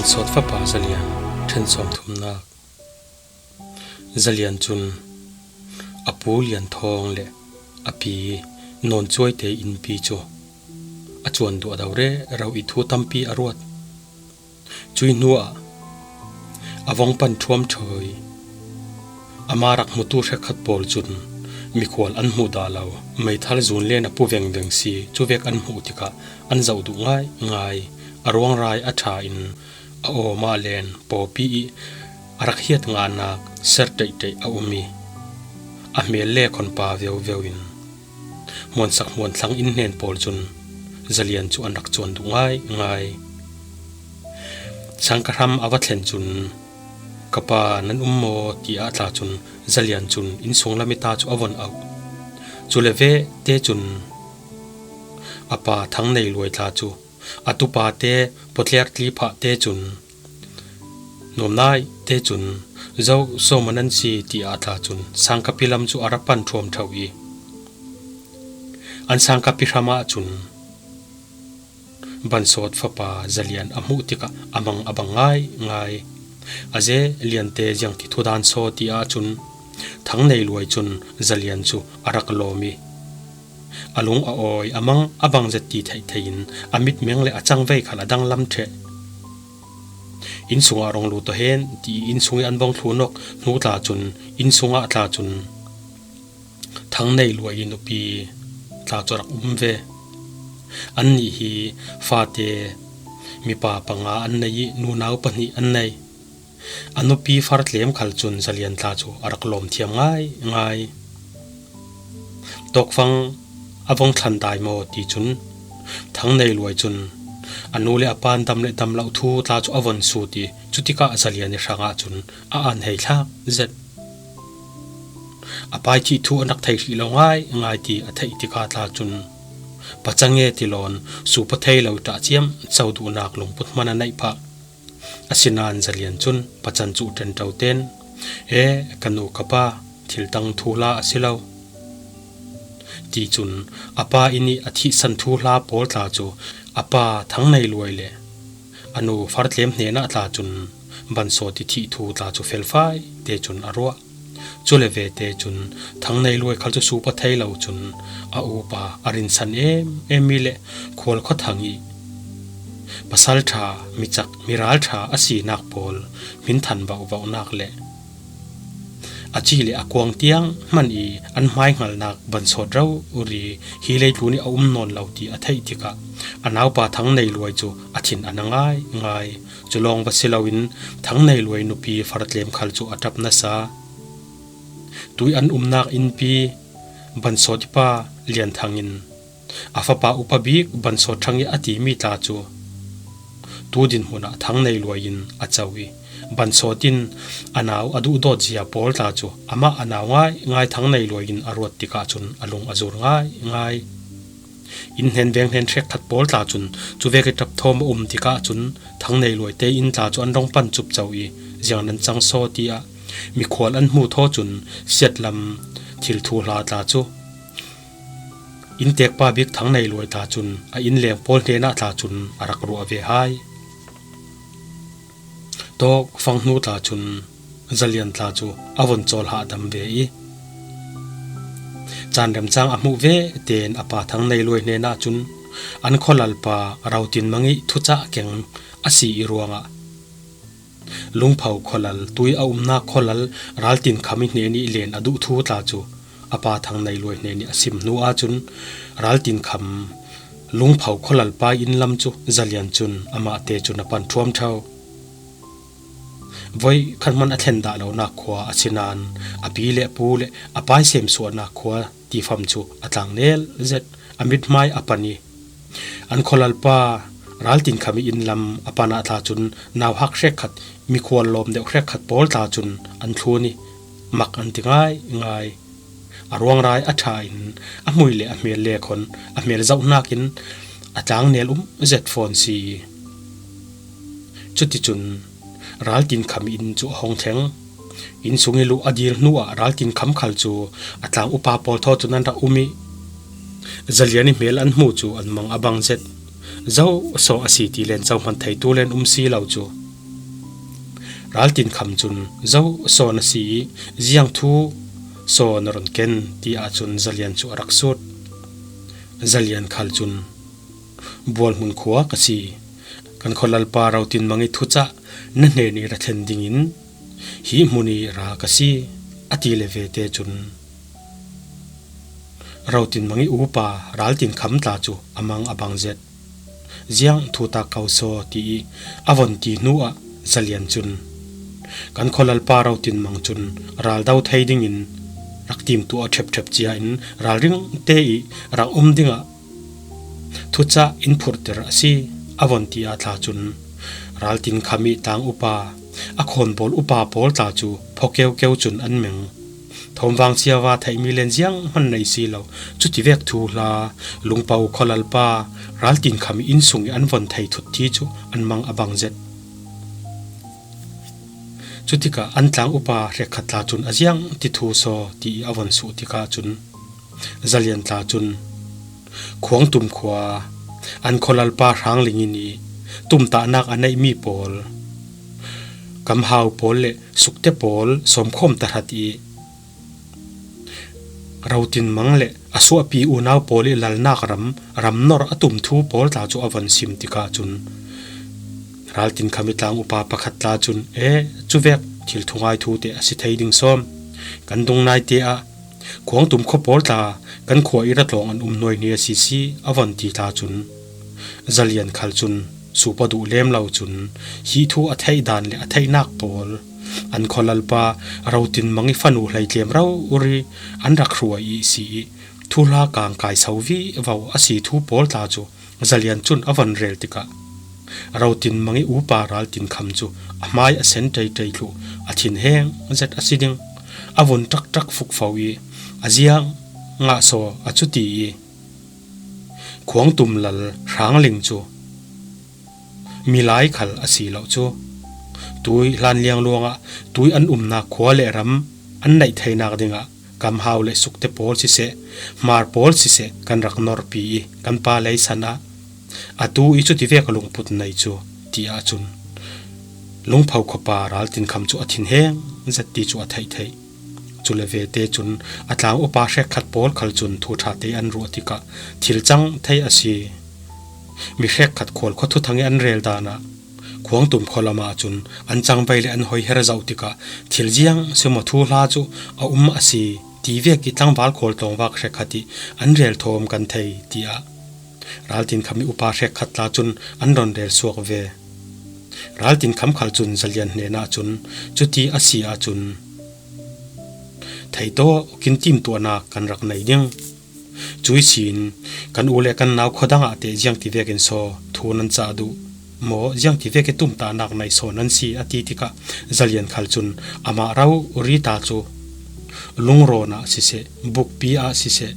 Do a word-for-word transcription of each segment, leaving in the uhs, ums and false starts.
Sawt fapa Zalian, ṭhen sawmthumnak. Zalian cun a pu Lian Thawng le a pi Nawn Cuaite innpi cu a cuan duah do rero i thu tampi a ruat. Cui hnuah a vong pan ṭhuam ṭhoi. Amah rak hmutu hrekkhat pawl cun mikhual an hmuh dah lo, meithal zun len a pu vengveng si, cuvek an hmuh tikah an zoh duh ngaingai. A ruangrai a ṭha in a awmah len pawpi i a rak hiat ngahnak ser ṭeihṭeih a um i a hmel le khawnpa viovio in hmuansak hmuanthlang inn hnen pawl cun Zalian cu an rak cuan duh ngaingai. Sangka hram a va thlen cun, "Ka pa, nan um maw?" tiah tla cun Zalian cun innsung lam i ta cu a von auh. Cule ve te cun a pa Thang Nei Luai tla cu a tupa te Pawtler Tli Phah te cun, nuamnai te cun, "Zo sawm an si," tiah tla cun sangkapi lam cu a ra pan ṭhuam ṭho i an sangkapi hram ah cun Bansawt fapa Zalian a hmuh tikah a mang a bang ngaingai. A ze Liante ziang ti thudan saw ti ahcun Thang Nei Luai cun Zalian cu a rak lawm i a lung a awi, a mang a bang zet ti theih theih in a mitmeng le a cangvei khal a danglam ṭheh. Innsung ah rong lut aw hen ti i innsung i an vong thlun awk hnu tla cun, innsung ah tla cun Thang Nei Luai i nupi tla cu a rak um ve. Annih hi fate mipa panga an nei i nunau pahnih an nei. A nupi fartlem khal cun Zalian tla cu a rak lawm thiam ngaingai. Tawkfang a vong thlan dai maw ti cun Thang Nei Luai cun a nu le a pa an dam le dam lo thu tla cu a von sut i cutikah Zalian i hrangah cun a an hei thlak zet. A pai thih thu an rak thei hrih lo ngaingai ti a theih tikah tla cun, "Pacan nge ti lawn supa thei lo i ṭah ciam co duhnak lungput hman a neih phah." Asinain Zalian cun pacan cu ṭenṭo ten, "E, ka nu ka pa, thil dang thuhla a si lo." Ti cun a pa inn i a thihsan thuhla pawl tla cu a pa Thang Nei Luai le a nu fartlem hnenah tla cun Bansawt i thih thu tla cu felfai te cun a ruah. Cule ve te cun Thang Nei Luai khal cu supa thei lo cun a upa a rinsan em em mi le khual khua thang i pasal ṭha, mi cak, mi ral ṭha a sinak pawl hminthan bauhbauhnak le a ci le a kuang tiang hman i an hmaihngalnak Bansawt rori hi leitlun i a um nawn lo ti a theih tikah a naupa Thang Nei Luai cu a thin a na ngaingai. Cu lawng va si loin Thang Nei Luai nupi fartlem khal cu a ṭap nasa. Tui an umnak innpi Bansawt i pa Lian Thang in a fapa upa bik Bansawt Thang i a timi tla cu tu dinhmun ah Thang Nei Luai in a co i Bansawt in a nau a duhdawt zia pawl tla cu amah a nau ngaingai Thang Nei Luai in a ruat tikah cun a lung a zur ngaingai. Inn hnen veng hnen hrekkhat pawl tla cun cuvek i ṭap thawm a um tikah cun Thang Nei Luai te inn tla cu an rong pan cupco i ziang nan cang saw tiah mikhual an hmu thaw cun siatlam thil thuhla tla cu inntekpa bik Thang Nei Luai tla cun a innleng pawl hnenah tla cun a rak ruah ve hai. Tawkfang hnu tla cun Zalian tla cu a von cawl hahdam ve i caan remcang a hmuh ve tein a pa Thang Nei Luai hnenah cun an khualalpa Rotin Mang i thucah keng a si i ruangah Lungpho khualal, tui a umnak khualal Raltin Kham i hnen i len a duh thu tla cu a pa Thang Nei Luai hnen i a sim hnu ahcun Raltin Kham Lungpho khualal pa inn lam cu Zalian cun amah te cun a pan ṭhuam ṭho. Voi khat hman a thlen dah lonak khua asinain a pi le a pu le a pa i semsuahnak khua tifam cu a tlang nel zet, a mithmai a pan i an khualalpa Raltin Kham i inn lam a pan ah tla cun nauhak hrekkhat, mikhual lawm deuh hrekkhat pawl tla cun an thlun i mak an ti ngaingai. A ruangrai a ṭha in a hmui le a hmel le khawn a hmel zohnak in a tlang nel um zet fawn si. Cuticun Raltin Kham inn cu a hong thleng. Innsung i luh a dil hnuah Raltin Kham khal cu a tlang upa pawl thaw cun an rak um i Zalian i hmel an hmuh cu an mang a bang zet. Zo sawng a si ti len cohman theitu len um si lo cu Raltinkham cun, "Zo saw na si i, ziang thu saw na run ken?" ti ahcun Zalian cu a rak sut. Zalian khal cun, "Bualhmun khua ka si. Kan khualalpa Rotinmang i thucah na hnen i ra thlen dingin hi hmun i ra ka si," a ti le vete cun, Rotinmang i upa Raltinkham tla cu a mang a bang zet. "Ziang thu tak ko saw," ti i a von ti hnu ah Zalian cun, "Kan khualalpa Rotinmang cun ral do thei dingin rak timtuah ṭhepṭhep cia in ralring te i rak um dingah thucah in phurhter a si," a von ti ah tla cun, Raltinkham i tlang upa, a khawnbawl upa pawl tla cu phaw keukeu cun an meng. Thawmvang siava theihmi len zianghman nei si lo, cutivek thuhla, Lungpo khualalpa Raltinkham i innsung i an von thei thut ti cu an mang a bang zet. Cutikah an tlang upa hrekkhat tla cun, "A ziang ti thu saw," ti i a von suh tikah cun, Zalian tla cun, "Khuangtum khua an khualalpa Hrangling in i tumtahnak a neihmi pawl, Kamhau pawl le Sukte pawl sawmkhawm tahrat i Rotinmang le a suahpi unau pawl i lalnak ram, ram nor a tum thu pawl tla cu a von sim tikah cun, Raltinkham i tlang upa pakhat tla cun, 'E, cuvek thil thungai thu te a si thei ding sawm. Kan dung naite ah Khuangtum khua pawl tla kan khua i ra tlawng an um hnuaihni a si si,' a von ti tla cun, Zalian khal cun sup a duh lem lo cun, hi thu a theih dan le a theihnak pawl, an khualalpa Rotinmang i fanu hleitlem rori an rak hruai i si i thuhla kangkai so vivo a si thu pawl tla cu Zalian cun a von rel tikah, Rotinmang i upa Raltinkham cu a hmai a sen ṭeiṭei thluh, a thinheng zet a si ding. A vun ṭakṭak fukfo i, 'A ziang ngah saw a cuti i, Khuangtum lal Hrangling cu milai khal a si lo cu, tui hlanliang luangah tui an umnak khua le ram an neih theinak dingah Kamhau le Sukte pawl siseh, Hmar pawl siseh kan rak norpi i kan pa leisan ah atu i cutivek lungput nei cu,' ti ahcun Lungpho khuapa Raltinkham cu a thinheng zet ti cu a theih theih. Cule vete cun a tlang upa hrekkhat pawl khal cun thu ṭha te an ruah tikah thil cang thei a si. Mi hrekkhat khual khua thuthang i an rel dan ah Khuangtum khua lam ahcun an cangvei le an hoiher zoh tikah thil ziang simaw thuhla cu a um a si ti vek i tlangval khual tlawngvak hrekkhat i an rel thawm kan thei, tiah Raltinkham i upa hrekkhat tla cun an rawn rel suak ve. Raltinkham khal cun Zalian hnenah cun, "Cuti a si ahcun theitawk in timtuahnak kan rak nei ding. Cuihsin kan u le kan nau khuadang ah teh ziangtivek in saw thu nan cah duh maw, ziangtivek i tumtahnak nei saw nan si?" a ti tikah Zalian khal cun amah rori ta cu lungrawn ah siseh, bukpi ah siseh,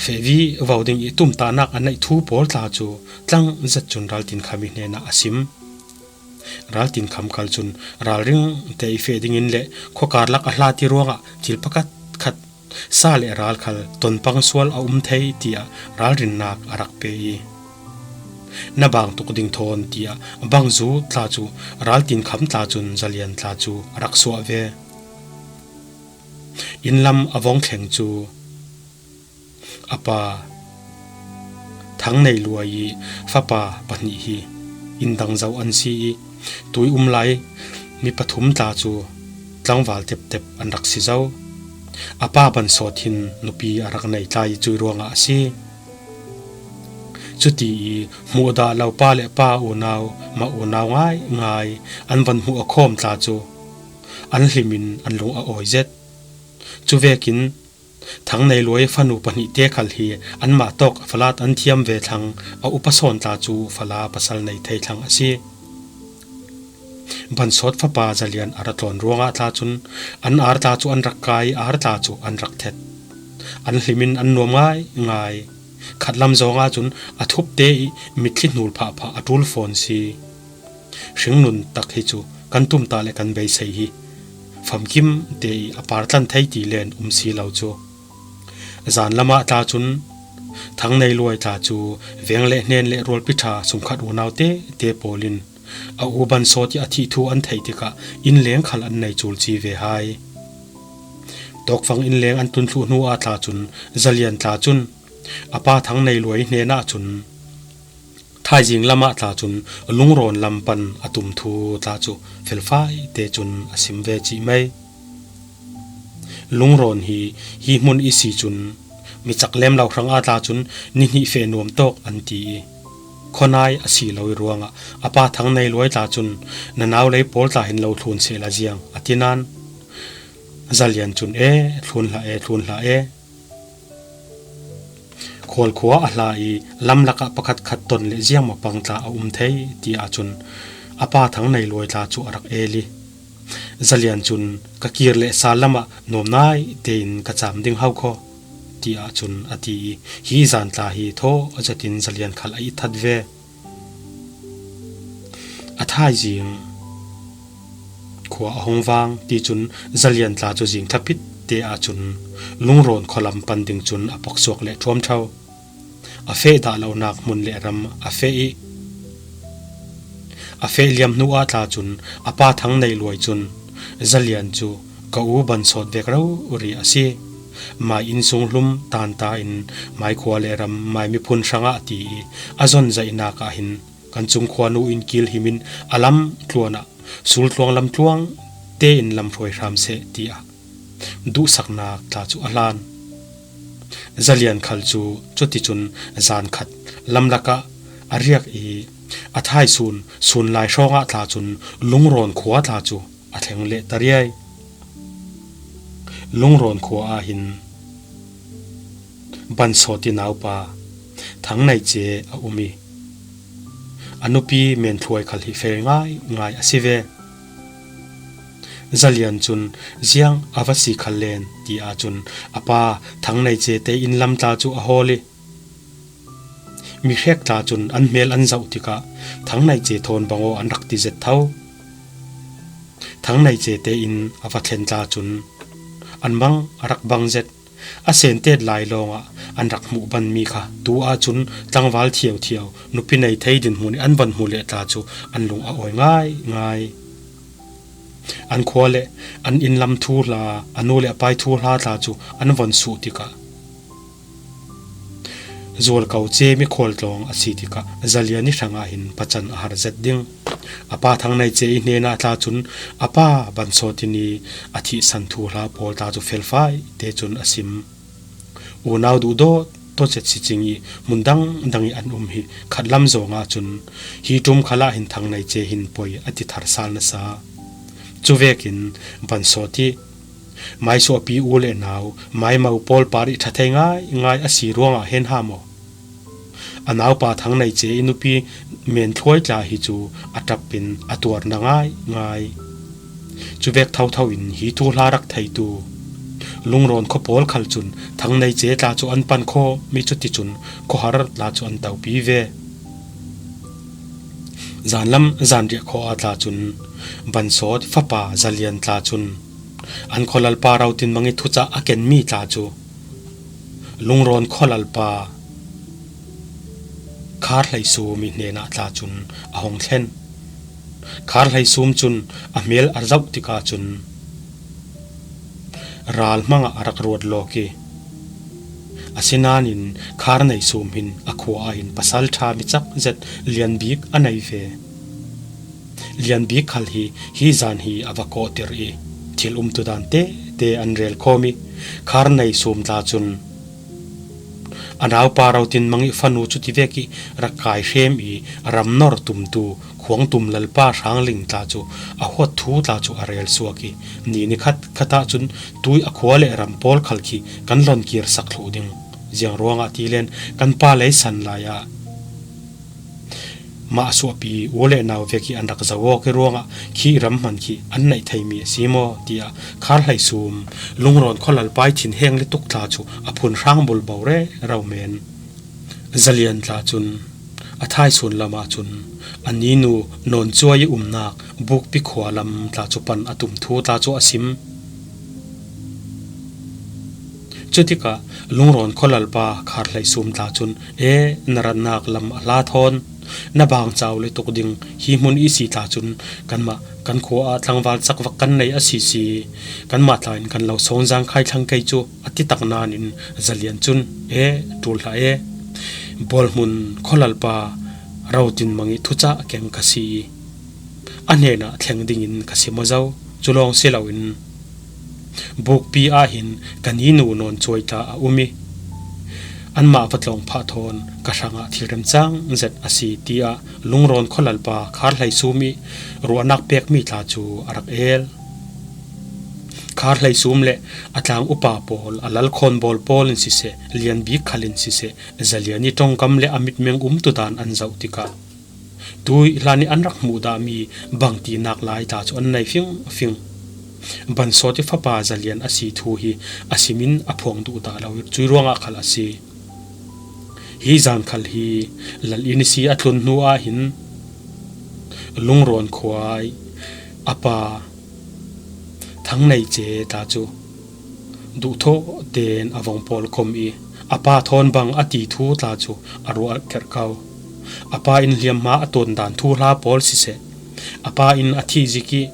feh vivo ding i tumtahnak a neih thu pawl tla cu tlang zet cun Raltinkham i hnenah a sim. Raltinkham khal cun ralring te i feh dingin le khuakarlak a hla ti ruangah thil pakhat khat sa le ral khal tonpang sual a um thei, tiah ralrinnak a rak pe i, "Na bang tuk ding thawn," tiah bangzu tla cu Raltinkham tla cun Zalian tla cu a rak suah ve. Inn lam a vong thleng cu a pa Thangnei Luai i fapa pahnih hi inn dang zoh an si i, tui um lai mi pathum tla cu tlangval teptep an rak si zo. A pa Bansawt hin nupi a rak nei tlai i cuih ruangah a si. Cuti i hmuh dah lo pa le pa unau, mah unau ngaingai an van hmuh a khawm tla cu an hlim in an lung a awi zet. Cuvekin Thangnei Luai fanu pahnih te khal hi anmah tawk falat an thiam ve thlang, a upa sawn tla cu fala pasal nei thei thlang a si. Bansawt fapa Zalian a ra tlawn ruangah tla cun an ar tla cu an rak kai, ar tla cu an rak thet. An hlim in an nuam ngaingai. Khatlam zawng ahcun a thupte i mitthli hnul phahphah a ṭul fawn si. Hringnun tak hi cu kan tumtah le kan beisei hi famkim te i a par tlan thei ti len um si lo cu. Zan lamah tla cun Thangnei Luai tla cu veng le hnen le rualpi ṭha sumkhat unau tete pawl in a u Bansawt i a thih thu an theih tikah innleng khal an nei cul ci ve hai. Tawkfang innleng an tun thluh hnu ah tla cun Zalian tla cun a pa Thang Nei Luai hnenah cun thaizing lamah tla cun Lungrawn lam pan a tum thu tla cu felfai te cun a sim ve cih mai. Lungrawn hi hi hmun i si cun mi cak lem lo hrang ah tla cun ni hnih feh nuam tawk an ti i, khuanai a si lo i ruangah a pa Thang Nei Luai tla cun na nau lei pawl tla hin lo thlun sehla ziang a ti nain Zalian cun e thlun hlah e thlun hlah e. Khualkhua a hla i lamlakah pakhat khat ton le ziangmaw pang tla a um thei ti ahcun a pa Thang Nei Luai tla cu a rak el i Zalian cun ka kir le sal lamah nuamnai tein ka cam ding hau khaw ti ahcun a ti i hi zan tla hi thaw a zetin Zalian khal a it that ve. A thaizing khua a hung vang ti cun Zalian tla cu zing thlapit te ahcun Lungrawn khualam pan ding cun a poksuak le ṭhuamṭho. A feh dah lonak hmun le ram a feh i a feh liam hnu ah tla cun a pa Thang Nei Luai cun Zalian cu ka u Bansawt vek rori a si. Mai innsung hlum tanta in mai khua le ram mai miphun hrangah ti i a zon zaihnak ah hin kan cung khuanu in kil himin a lam tluan ah sultluang lamtluang tein lamhruai hram seh tiah duhsaknak tla cu a hlan. Zalian khal cu cuticun zan khat lamlakah a riak i a thaisun sun lai hrawngah tla cun Lungrawn khua tla cu a thleng leh ta riai. Lungrawn khua ah hin Bansawt i naupa Thang Nei Ce a um i a nupi Menthluai khal hi fel ngaingai a si ve. Zalian cun ziang a va si khal len ti ahcun a pa Thang Nei Ce te inn lam tla cu a hawl i mi hrek tla cun an hmel an zoh tikah Thang Nei Ce thawn bangaw an rak ti zet tho. Thang Nei Ce te in a va thlen tla cun an mang a rak bang zet. A sentet lai lawngah an rak hmuh banmi kha tu ahcun tlangval thiothiot nupi nei thei dinhmun i an van hmu leh tla cu an lung a awi ngaingai. An khua le an innlam thuhla, a nu le a pai thuhla tla cu an von suh tikah Zualko Ce mi khualtlawng a si tikah Zalian i hrangah hin pacan a har zet ding. A pa Thang Nei Ce i hnenah tla cun a pa Bansawt in i a thihsan thuhla pawl tla cu felfai te cun a sim. Unau duhdawt tawcet si cing i hmun dangdang i an um hi khatlam zawng ahcun hi ṭum khalah hin Thang Nei Ce hin poi a ti thar sal nasa. Cuvekin Bansawt i maisuahpi u le nau, maimo pawl par i ṭha thei ngaingai a si ruangah hen ha maw? A naupa Thang Nei Ce i nupi Menthluai tla hi cu a ṭap in a tuarna ngaingai. Cuvek thotho in hi thuhla rak theitu Lungrawn khua pawl khal cun Thang Nei Ce tla cu an pan khawh mi cuticun khuahar tla cu an topi ve. Zanlam zanriah khua ah tla cun Bansawt fapa Zalian tla cun an khualalpa Rotin Mang i thucah a kenmi tla cu Lungrawn khualalpa Khar Hleisum i hnenah tla cun a hong thlen. Khar Hleisum cun a hmel a zoh tikah cun ral hmangah a rak ruat lawk i, asinain Khar Nei Sum hin a khua ah hin pasal ṭha mi cak zet Lian Bik a nei ve. Lian Bik khal hi hi zan hi a va kawhter i thil umtudan tete an rel khawm i Khar Nei Sum tla cun a naupa Rotin Mang i fanu cu tivek i rak kai hrem i ram nor tumtu Khuang Tum Lalpa Hrang Ling tla cu a huat thu tla cu a rel suak i ni nikhat khat ah cun tui a khua le ram pawl khal khi kan lon kir sak thluh ding. Ziang ruangah ti len kan pa lei san lai ah mah suahpi u le nau vek i an rak zoh awk i ruangah khi ram hman khi an neih theimi a si maw tiah Khar Hleisum Lungrawn khualalpa i thinheng lutuk tla cu a phun hrang bulbo rero men. Zalian tla cun a thaisun lam ahcun a ninu Nawn Cuai i umnak Bukpi khua lam tla cu pan a tum thu tla cu a sim. Cutikah Lungrawn khualalpa Khar Hleisum tla cun e na ratnak lam a hla thawn Na bang cau le tuk ding hi hmun i si tla cun kanmah kan khua ah tlangval cakvak kan nei a si si. Kanmah tla in kan lo sawng zang khai thlang kei cu a ti tak nain Zalian cun, "E, ṭul hlah e. Bawlhmun khualalpa Rotin Mang ih thucah keng ka si i a hnenah thleng dingin ka si maw zo. Cu lawng si loin bukpi ah hin ka ninu nawn cuai tla a um i anmah va tlawng phah thawn ka hrangah thil remcang zet a si," tiah Lungrawn khualalpa Khar Hleisum ih ruahnak pekmi tla cu a rak el. Khar Hleisum le a tlang upa pawl, a lalkhawn bawl pawl in siseh, lianbik khal in siseh, Zalian ih ṭongkam le a mitmeng umtudan an zoh tikah tuih hlan ih an rak hmuh dahmi bangtinak lai tla cu an nei fingfing. Bansawt ih fapa Zalian a si thu hi a simin a phuang duh dah lo ih cuih ruangah khal a si. Hi zan khal hi Lal Inn ih si a tlun hnu ah hin Lungrawn khua ih a pa Thang Nei Ce tla cu duhthawh tein a vong pawl khom i a pa thawn bang a ti thu tla cu a ruah kerh ko. A pa in hliamhma a tawn dan thuhla pawl siseh, a pa in a thih zik ih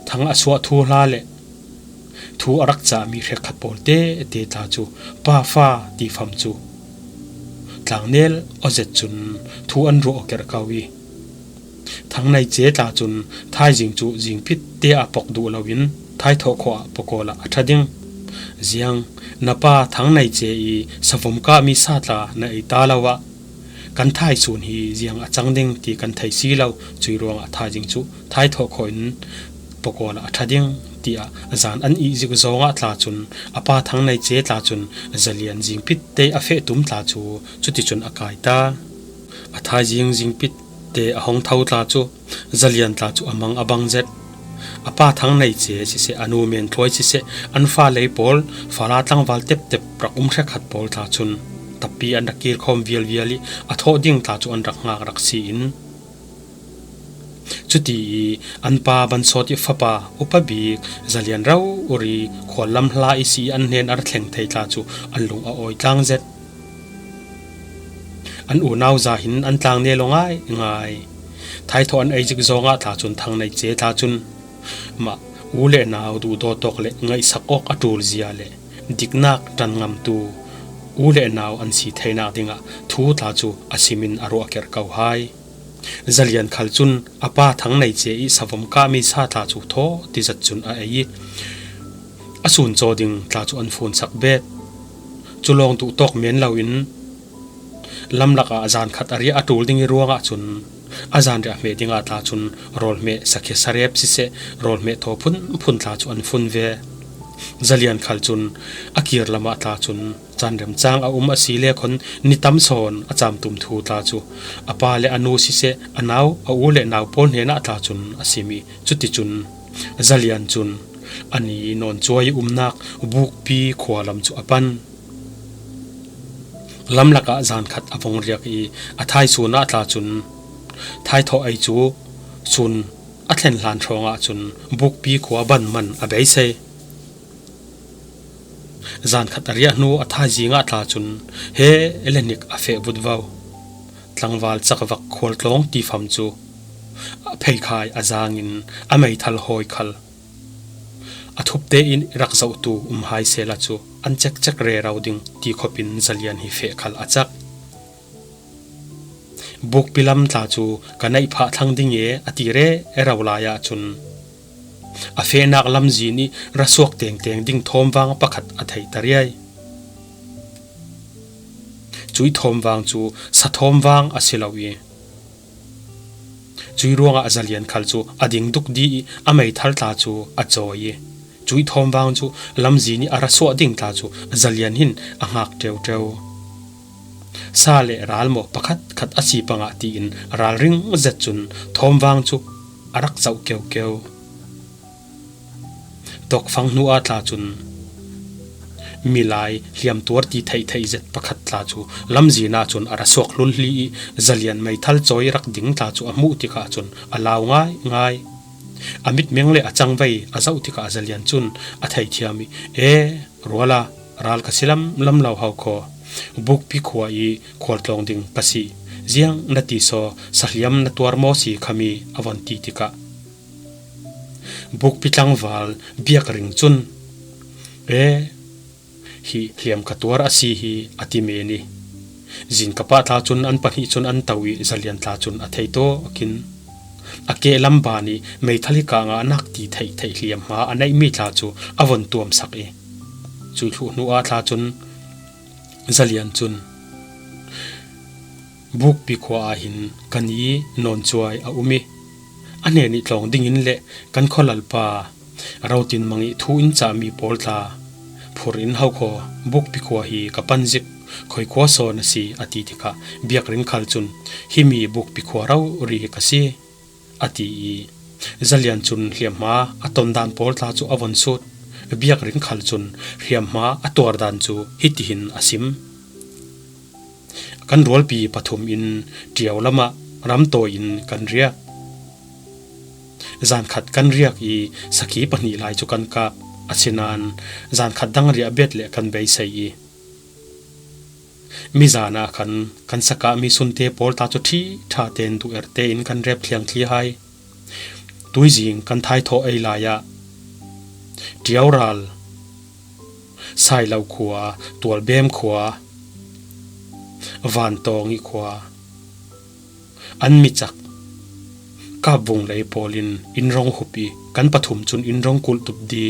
Thang a suah thuhla le thu a rak cahmi hrekkhat pawl tete tla cu pa fa ti fam cu tlangnel aw zet cun thu an ruah aw kerh ko i Thang Nei Ce tla cun thaizing cu zingpit te ah pok duh loin Thaithawh khua ah pawkawl ah a ṭha ding. Ziang, na pa Thang Nei Ce ih savom kahmi sa tla na ei ta lo ah kan thaisun hi ziang a cang ding ti kan thei si lo, cuih ruangah thaizing cu Thaithawh khua in pawkawl ah a ṭha ding, tiah zan an ih zik zawngah tla cun a pa Thang Nei Ce tla cun Zalian zingpit te a feh tum tla cu cuticun a kai ta. A thaizing zingpit te a hong tho tla cu Zalian tla cu a mang a bang zet. A pa Thang Nei Ce siseh, a nu Men Thluai siseh, an fale pawl fala tlangval teptep rak um hrekkhat pawl tla cun tappi an rak kirkhawm vialvial ih a thawh ding tla cu an rak ngak rak si in, cuti ih an pa Bansawt ih fapa upa bik Zalian rori khuallam hla ih si ih an hnen a ra thleng thei tla cu an lung a awi tlang zet. An unau za hin an tlangnel aw ngaingai. Thaithawh an ei zik zawngah tla cun Thang Nei Ce tla cun mah u le nau duhdawt awk le ngaihsak awk a ṭul zia le diknak ṭan ngamtu u le nau an si theinak dingah thu tla cu a simin a ruah kerh ko hai. Zalian khal cun a pa Thang Nei Ce ih savom kahmi sa tla cu thaw ti zat cun a ei ih a sun caw ding tla cu an funsak bet. Cu lawng duhtawk men loin lamlak ah zan khat a riah a ṭul ding ih ruangah cun a zanriah hmeh dingah tla cun rawlhmeh sakhi sarep siseh, rawlhmeh thaw phunphun tla cu an fun ve. Zalian khal cun a kir lamah tla cun caan remcang a um a si le khawn ni tam sawn a caam tum thu tla cu a pa le a nu siseh, a nau, a u le nau pawl hnenah tla cun a sim ih cuticun Zalian cun a ni nawn cuai ih umnak Bukpi khua lam cu a pan. Lamlak ah zan khat a vung riak ih a thaisun ah tla cun Thaithawh ei cu sun a thlen hlan hrawng ah cun Bukpi khua ban man a beisei. Zan khat a riah hnu a thaizing ah tla cun he le nik a feh vutvo. Tlangval cakvak khualtlawng tifam cu a pheikhai a zangin a meithal hawi khal a thupte in rak zohtu um hai sehla cu an cekcek rero ding ti khawpin Zalian hi feh khal a cak. Bukpi lam tla cu ka neih phah thlang ding e a ti rero lai ahcun a fehnak lamzin ih ra suak tengteng ding thawmvang pakhat a theih ta riai. Cuih thawmvang cu sa thawmvang a si lo ih cuih ruangah Zalian khal cu a ding duk dih ih a meithal tla cu a cawi ih cuih thawmvang cu lamzin ih a ra suah ding tla cu Zalian hin a hngak ṭeuṭeu. Sa le ral maw pakhatkhat a si pangah tiin ralring zet cun thawmvang cu a rak zoh keukeu. Tawkfang hnu ah tla cun milai hliamtuar ti theihtheih zet pakhat tla cu lamzin ah cun a ra suak hlulhli ih Zalian meithal cawi rak ding tla cu a hmuh tikah cun a lau ngaingai. A mitmeng le a cangvei a zoh tikah Zalian cun a theithiam ih, "E, ruala, ral ka si lamlam lo ho khaw. Bukpi khua ih khualtlawng ding ka si. ziang na ti saw, sahliam na tuar maw si khami a von ti tikah, bukpi tlangval Biakring cun, "E, hi hliam ka tuar a si hi," a ti men i, Zin ka pah tla cun an pahnih cun an to i Zalian tla cun a thei tawkin, a kehlam ban i meithal hi kah ngahnak ti theih theih hliamhma a neihmi tla cu a von tuamsak i, cui thluh hnu ah tla cun Zalian cun, "Bukpi khua ah hin kan i nawncuai a um i, a hnen i tlawng dingin le kan khualalpa Rotin Mang i thu in cahmi pawl tla phur in hau khaw, bukpi khua hi ka pan zik, khoi khua sawn a si," a ti tikah Biakring khal cun, "Himi bukpi khua rori hi ka si," a ti i, Zalian cun hliamhma a tondan pawl tla cu a von sut. Biakring khal cun hliamhma a tuardan cu hitihin a sim: "Kan rualpi pathum in Ṭio lamah ramtawi in kan riak. Zankhat kan riak i sakhi pahnih lai cu kan kap, asinain zankhat dang riah bet le kan beisei i, mizan ah khan kan sakahmi sunte pawl tla cu ṭhih ṭha tein duh erte in kan rep thliang thli hai. Tuizing kan thaithawh ei lai ah Ṭio ral, Sailo khua, Tualbem khua, Vantawng i khua, an micak Kapvung lei pawl in in rong hup i, kan pathum cun in rong kulh tup di.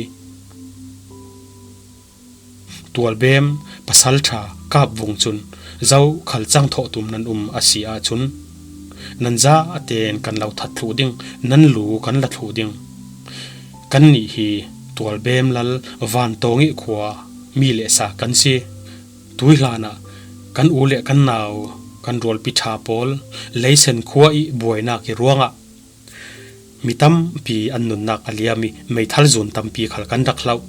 Tualbem, pasalṭha Kapvung cun zo khal cang thawh tum nan um a si ahcun, nan zaten kan lo that thluh ding, nan lu kan la thluh ding. Kannih hi Tualbem lal Vantawng i khua mi le sa kan si. Tuihlan ah kan u le kan nau, kan rualpi ṭha pawl Leisen khua i buainak i ruangah mi tampi an nunnak a liam i, meithal zun tampi khal kan rak hloh.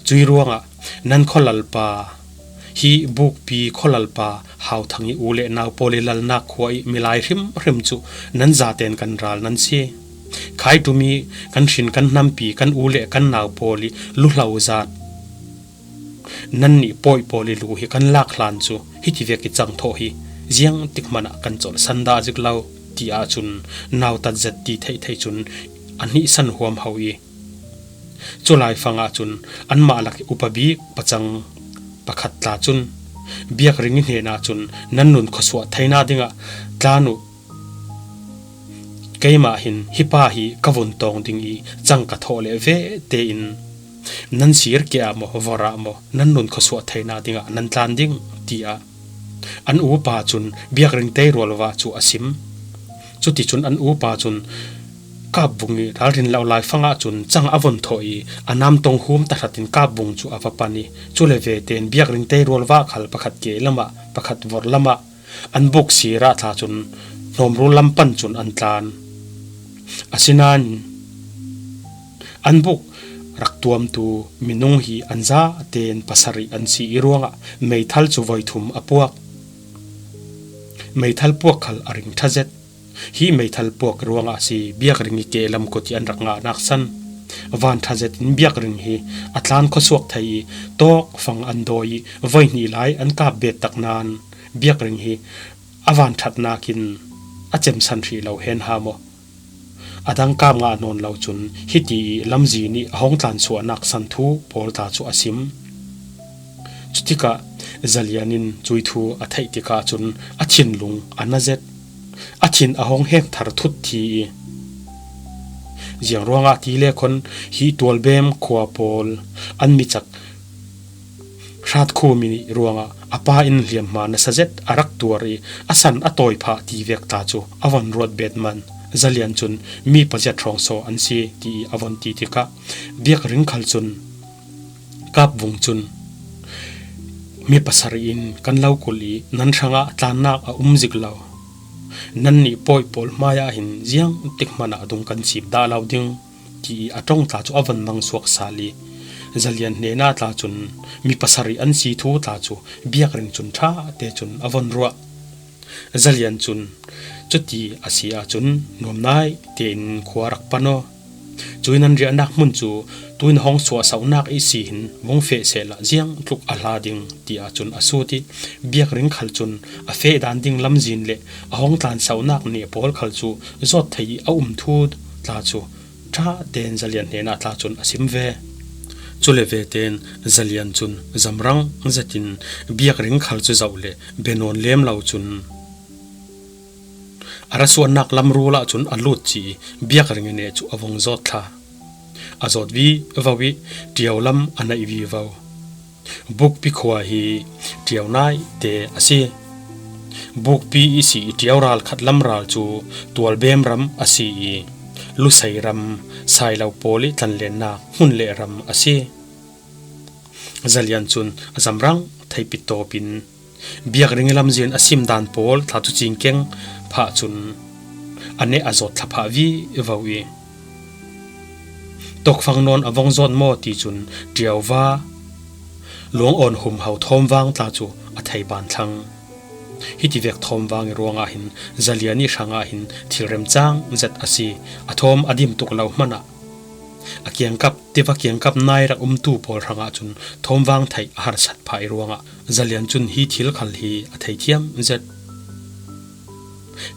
Cui ruangah nan khualalpa, hi bukpi khualalpa Hauthang i u le nau pawl i lalnak khua i milai hrimhrim cu nan zaten kan ral nan si. Khaiṭum i kan hrin kan hnampi kan u le kan nau pawl i luhlo zat, nannih pawi pawl i lu hi kan lak hlan cu hitivek i cang thawh hi ziangtik hmanh ah kan colhsan dah zik lo," ti ahcun nautat zet ti theihtheih cun a hnihsan huam ho i, cu laifang ahcun anmah lak i upa bik pacang pakhat tla cun Biakring i hnen ahcun, "Nan nun khuasuah theinak dingah tlan uh. Keimah hin hi pa hi ka vun tawng ding i cang ka thawh le ve tein nan sir ke ah maw, vorh ah maw, nan nun khuasuah theinak dingah nan tlan ding," tiah an upa cun Biakring tei rualva cu a sim. Cuticun an upa cun Kapvung i ralrin lo laifang ahcun cang a von thawh i, a namtong hum tahratin Kapvung cu a va pan i, cu le ve tein Biakring tei rualva khal pakhat ke lamah, pakhat vorh lamah, an buk sirah tla cun hnawmru lam pan cun an tlan. Asinain an buk rak tuamtu minung hi an zaten pasarih an si i ruangah meithal cu voi thum a puak. Meithal puak khal a ring ṭha zet. Hi meithal puak ruangah a si Biakring i kehlam kut i an rak ngahnak san. Van ṭha zetin Biakring hi a tlan khuasuak thei i, tawkfang an dawi i, voi hnih lai an kap bet tak nain Biakring hi a van ṭhatnak in a cemsan hrih lo hen ha maw? A dang kap ngah nawn lo cun hiti i lamzin i a hong tlansuahnak san thu pawl tla cu a sim. Cutikah Zalian in cui thu a theih tikah cun a thinlung a na zet. A thin a hong heng thar thut thi i, ziang ruangah ti le khon hi Tualbem khua pawl an micak Hrat Khumi nih ruangah a pa in hliamhma nasa zet a rak tuar i, a san a tawi phah ti vek tla cu a von ruat bet man. Zalian cun, "Mi paziat hrawng saw an si," ti i a von ti tikah Biakring khal cun, Kapvung cun, "Mi pasarih in kan lo kulh i nan hrangah tlannak a um zik lo. Nannih pawi pawl hmaiah hin ziangtik hmanh ah dung kan cip dah lo ding," ti i a ṭong tla cu a von mang suak sal i, Zalian hnenah tla cun mi pasarih an si thu tla cu Biakring cun ṭha te cun a von ruah. Zalian cun, "Cuti a si ahcun nuamnai tein khua rak pan aw. Cuin an riahnak hmun cu tuin a hong suahsauhnak ihsi hin vung feh sehla ziang tluk a hla ding, tiah cun a sut ih, biakring khal cun a feh dan ding lamzin le a hong tlansauhnak neh pawl khal cu zawt thei ih a um thu tla cu ṭha tein Zalian hnenah tla cun a sim ve. Cule ve tein Zalian cun zamrang zetin biakring khal cu zoh le bia nawn lem lo cun a ra suahnak lamrul ah cun a lut ci ih biakring ih neh cu a vung zawt thla. A zawt vivo ih ṭio lam a naih vivo. Bukpi khua hi ṭio naite a si. Bukpi ihsi ih ṭio ral khat lam ral cu Tualbem ram a si ih Lusei ram, Sailo pawl ih tlanlennak hmun le ram a si. Zalian cun a zamrang theipit tawpin biakring ih lamzin a sim dan pawl tla cu cingkeng phah cun a neh a zawt thla phah vivo ih, tawkfang nawn a vong zawt maw ti cun ṭiauva luangawn humho thawmvang tla cu a thei ban thlang. Hitivek thawmvang ih ruangah hin Zalian ih hrangah hin thil remcang zet a si. A thawm a dim tuk lo hmanah a kiangkap, tiva kiangkap nai rak umtu pawl hrangah cun thawmvang theih a harsat phah ih ruangah Zalian cun hi thil khal hi a theithiam zet.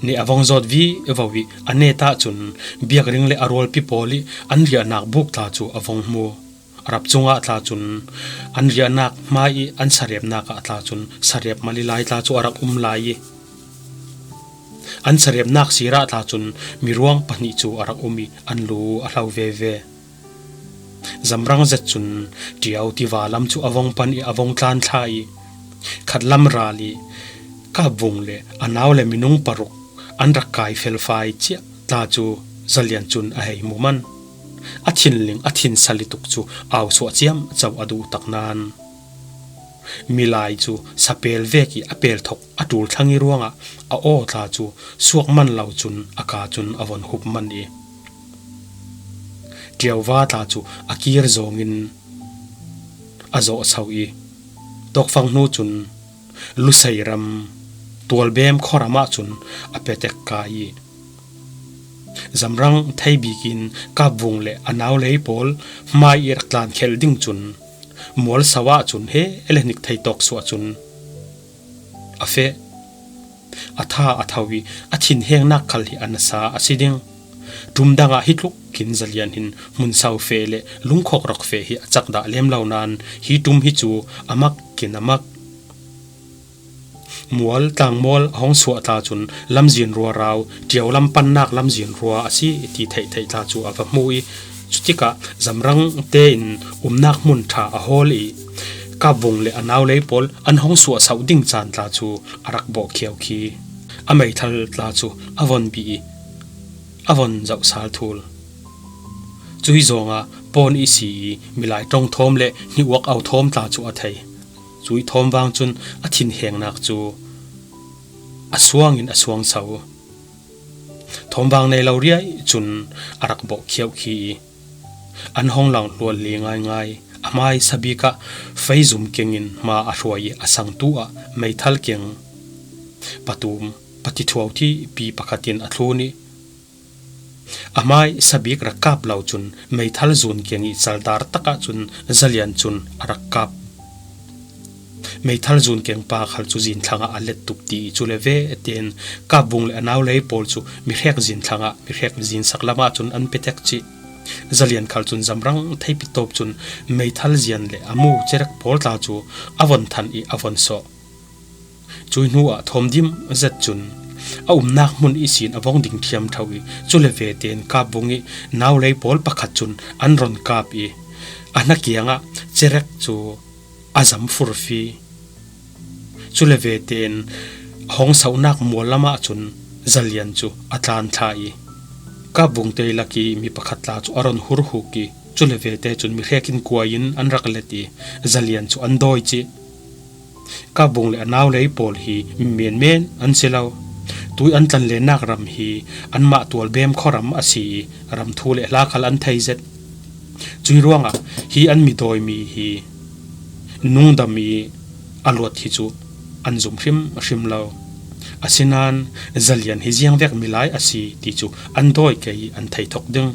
Neh a vong zawt vivo ih a neh ahcun biakring le a rualpi pawl ih an riahnak buk tla cu a vong hmu. A rap cungah tla cun an riahnak hmai ih an sarepnak ah tla cun sarep mal ih lai tla cu a rak um lai ih, an sarepnak sirah tla cun miruang pahnih cu a rak um ih an lu a hlo veve. Zamrang zet cun ṭio tiva lam cu a vong pan ih a vong tlan thla ih khat lam ral ih Kapvung le a nau le minung paruk an rak kai felfai ciah tla cu Zalian cun a hei hmu man. A thinling a thinsal ih tuk cu au suah ciamco a duh tak nain milai cu sapel vek ih a pel thok a ṭul thlang ih ruangah a aw tla cu suak man lo cun a ka cun a von hup man ih ṭiauva tla cu a kir zawngin a zawhso ih tawkfang hnu cun Lusei ram Tualbem khuaram ah cun a petek kai ih zamrang thei bik in Kapvung le a nau lei pawl hmai ih rak tlankhelh ding cun mualso ah cun he le hnik thei tawk suah cun a feh. A tha a tho ih a thinhengnak khal hi a nasa a si ding. Ṭum dangah hi tluk khin Zalian hin hmun so feh le lungkhawk rak feh hi a cak dah lem lo nain hi ṭum hi cu a mak khin a mak. Mual tlangmual a hong suah tla cun lamzin rua rau, ṭio lam pannak lamzin rua a si ti theihtheih tla cu a va hmu ih cutikah zamrang tein umnak hmun ṭha a hawl ih Kapvung le a nau lei pawl an hong suahsauh ding caan tla cu a rak bawh khiau khi a meithal tla cu a von bih ih a von zoh sal thul. Cui zawngah pawn ihsi ih milai ṭong thawm le hnihuak au thawm tla cu a thei. Cui thawmvang cun a thinhengnak cu a suangin a suangso. Thawmvang nei lo riai cun a rak bawh khiau khi ih an hong lang hlual li ngaingai. A hmai sabik ah feizum keng in hma a hruai ih a sangtu ah meithal keng patum patithuau thihpi pakhat in a thlun ih a hmai sabik rak kap lo cun meithal zun keng ih caldar takah cun Zalian cun a rak kap. Meithal zun keng pa khal cu zin thlangah a let tuk ti ih cule ve tein Kapvung le a nau lei pawl cu mihrek zin thlangah mihrek zin sak lamah cun an petek cih. Zalian khal cun zamrang theipi tawp cun meithal zian le a mu cerek pawl tla cu a von than ih a von sawh. Cui hnu ah thawm dim zet cun a umnak hmun ihsin a vong ding ṭhiam ṭho ih cule ve tein Kapvung ih nau lei pawl pakhat cun an ron kap ih a hna kiangah cerek cu a zam furfi. Cule ve tein a hong sauhnak mual lamah cun Zalian cu a tlan thla ih Kapvung teilak ih mi pakhat tla cu a ron hurhuk ih cule ve te cun mihrek in kuai in an rak let ih Zalian cu an dawi cih. Kapvung le a nau lei pawl hi mi menmen an si lo. Tui an tlanlennak ram hi anmah Tualbem khuaram a si ih ram thu le hla khal an thei zet. Cui ruangah hi an mi dawimi hi nungdam ih a luat hi cu an zum hrimhrim lo. Asinain Zalian hi ziangvek milai a si ti cu an dawi kei ih an thei thok ding.